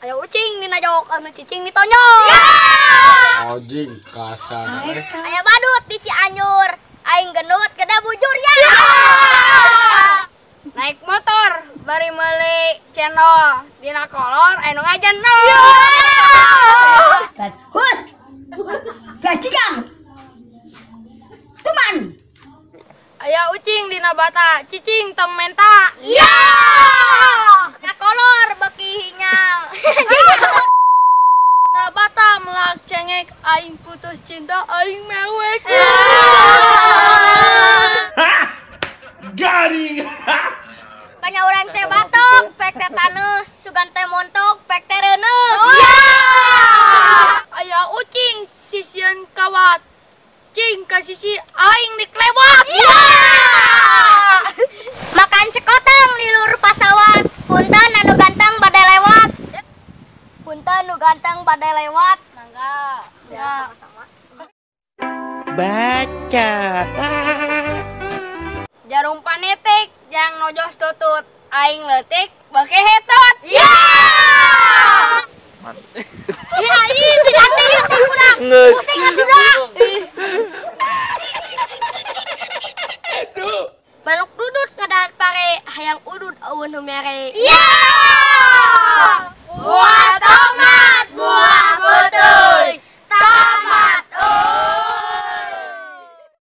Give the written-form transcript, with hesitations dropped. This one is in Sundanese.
Aya ucing dina jok anu cicing ditonjok. Anjing kasar. Aya badut di Cianjur, aing gendut gede bujur ya. Naik motor bari meuli cendol dina kolor anu ngajendol. Hut. Bajingan. Tuman. Aya ucing dina bata, cicing tong menta. Ya. Na kolor beki hinyal. Na bata melak cengek aing putus cinta aing mewek. Garing. Panyauran teh batok, pek teh taneuh, sugan teh montok, pek teh reuneuh. Ya. Aya ucing sisieun kawat. Cing ka sisi aing diklewat. Ya. Makan sekoteng di luhur pasawat, punten anu ganteng bade lewat. Punten nu ganteng bade lewat. Mangga. Ya, sama-sama. Baca. Jarum panetik jang nojos tutut, aing leutik bake hetot. Ya. Ya, ih si ganteng budak. Pusing.